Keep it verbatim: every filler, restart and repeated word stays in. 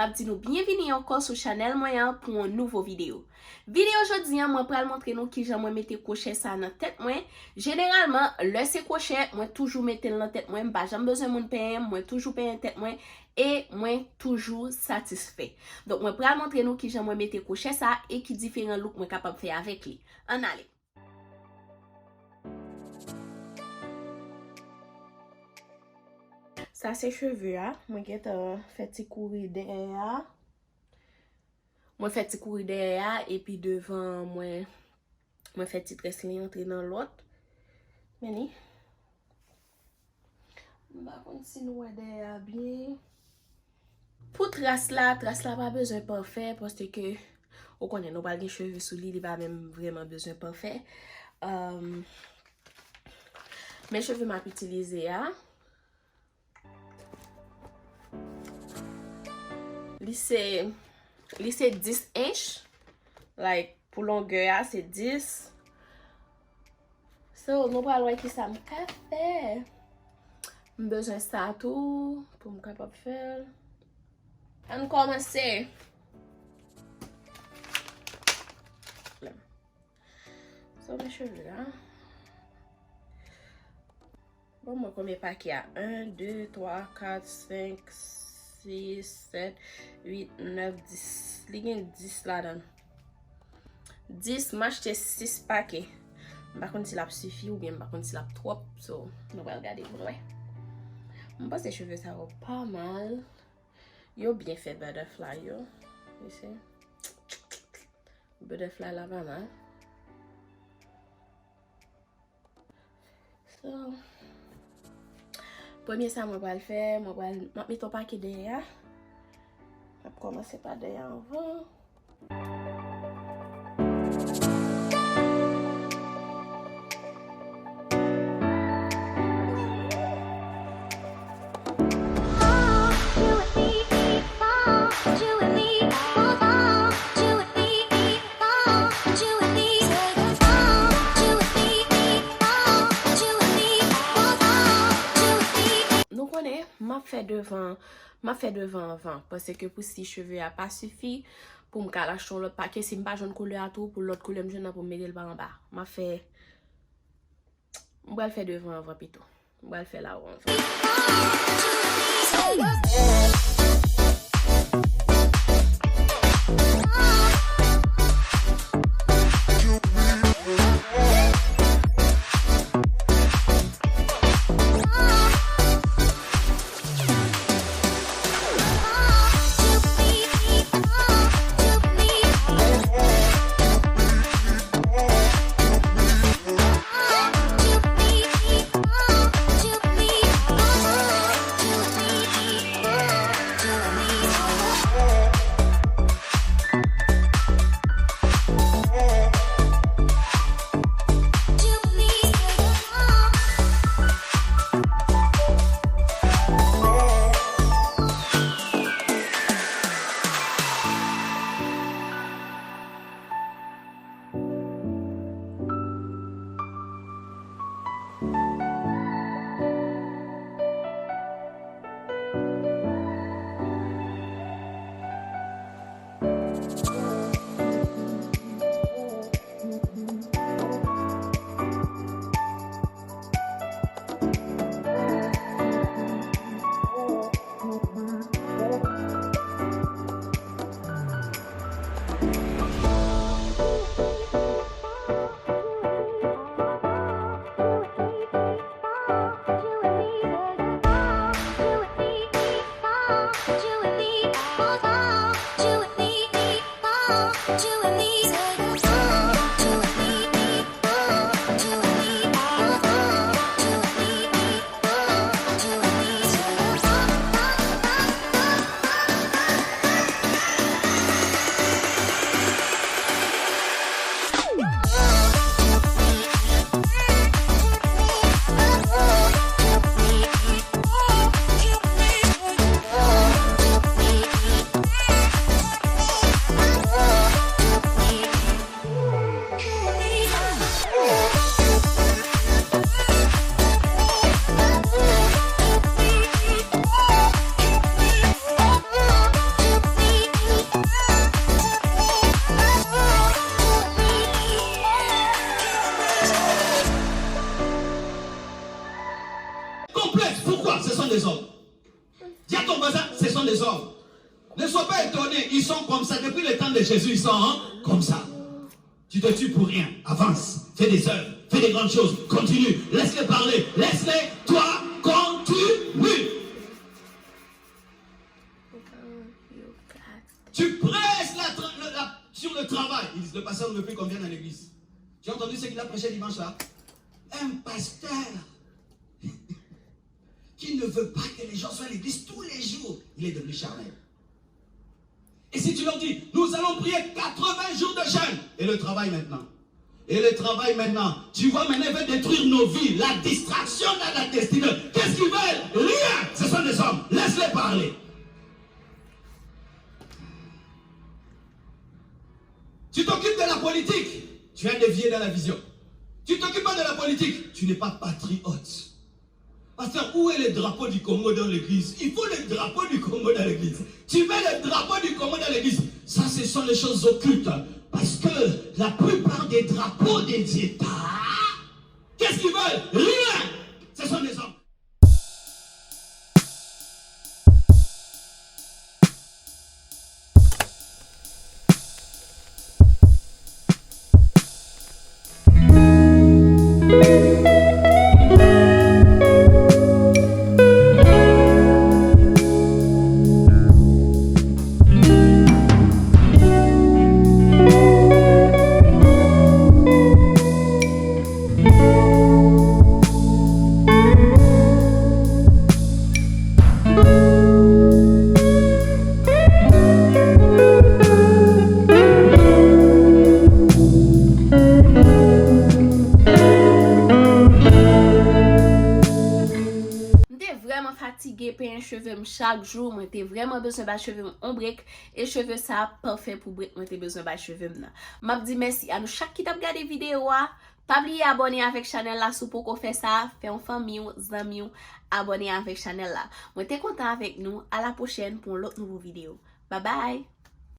Ap di nou byenvini ankò sou chanèl mwen an pou yon nouvo videyo. Videyo jodi an, mwen pral montre nou kijan mwen mete kwochè sa nan tèt mwen. Jeneralman, lè se kwochè, mwen toujou mete l nan tèt mwen, m pa janm bezwen moun penyen m, mwen toujou penyen tèt mwen, e mwen toujou satisfè. Donk, mwen pral montre nou kijan mwen mete kwochè sa e ki diferan look mwen kapab fè avèk li. Ann ale! Sa se cheve a. Mwen gentan fè ti kouri dèyè a. Mwen fè ti kouri dèyè a, epi devan mwen, mwen fè ti très li antre nan lòt. Men li. M pa konn si nou wè dèyè a byen. Pou très la, très la pa bezwen pafè, paske ou konnen nou pral gen cheve sou li, li pa menm vrèman bezwen pafè. Um, men cheve m ap itilize a, li se, li se dis ench. Like, pou longè a, se dis. So, nou pral wè kisa m ka fè. M bezwen sa tou pou m kapab fè l. Ann kòmanse. So, men cheve a. Bon, mwen konbyen pake a? En, de, twa, kat, senk, sis, sèt, uit, nèf, dis. Li gen dis ladan l. Dis, m achte sis pake. M pa konn si l ap sifi oubyen m pa konn si l ap twòp. So, nou pral gade pou n wè. M panse cheve sa yo pa mal. Yo byen fè butterfly yo. You see? Butterfly la pa mal. So, premye sa mwen pral fè, mwen pral, m ap mete yon pake dèyè a. M ap kòmanse pa dèyè a anvan. Nou konnen, m ap fè devan, m ap fè devan anvan, paske pou si cheve a pa sifi, pou m ka al achte yon lòt pake, si m pa jwenn koulè a tou, pou lòt koulè m jwenn nan pou m mete l pa anba. M ap fè, m pral fè devan anvan pito. M pral fè lawo anvan. les hommes. Ne sois pas étonné, ils sont comme ça. Depuis le temps de Jésus, ils sont, hein, comme ça. Tu te tues pour rien. Avance. Fais des œuvres. Fais des grandes choses. Continue. Laisse-les parler. Laisse-les. Toi, continue. Tu presses la tra- la- la- sur le travail. Ils disent, le pasteur ne veut plus qu'on vienne à l'église. Tu as entendu ce qu'il a prêché dimanche là? Un pasteur qui ne veut pas que les gens soient à l'église tous les jours, il est devenu charnel. Et si tu leur dis, nous allons prier quatre-vingts jours de jeûne, et le travail maintenant, et le travail maintenant, tu vois, maintenant, il veut détruire nos vies, la distraction dans la destinée. Qu'est-ce qu'ils veulent? Rien. Ce sont des hommes. Laisse-les parler. Tu t'occupes de la politique, tu as dévié dans la vision. Tu t'occupes pas de la politique, tu n'es pas patriote. Pasteur, où est le drapeau du Congo dans l'église? Il faut le drapeau du Congo dans l'église. Tu mets le drapeau du Congo dans l'église. Ça, ce sont les choses occultes. Parce que la plupart des drapeaux des États, qu'est-ce qu'ils veulent? Rien. Ce sont des hommes. M te vrèman fatige penyen cheve m chak jou. Mwen te vrèman bezwen bay cheve m on brek. E cheve sa a pafè pou brek mwen te bezwen bay cheve m nan. M ap di mèsi a nou chak ki t ap gade videyo a. Pa bliye abòne avèk chanèl la si w poko fè sa. Fè yon fanmi w, zanmi w abòne avèk chanèl la. Mwen te kontan avèk nou. A la pwochèn pou yon lòt nouvo videyo. Babay!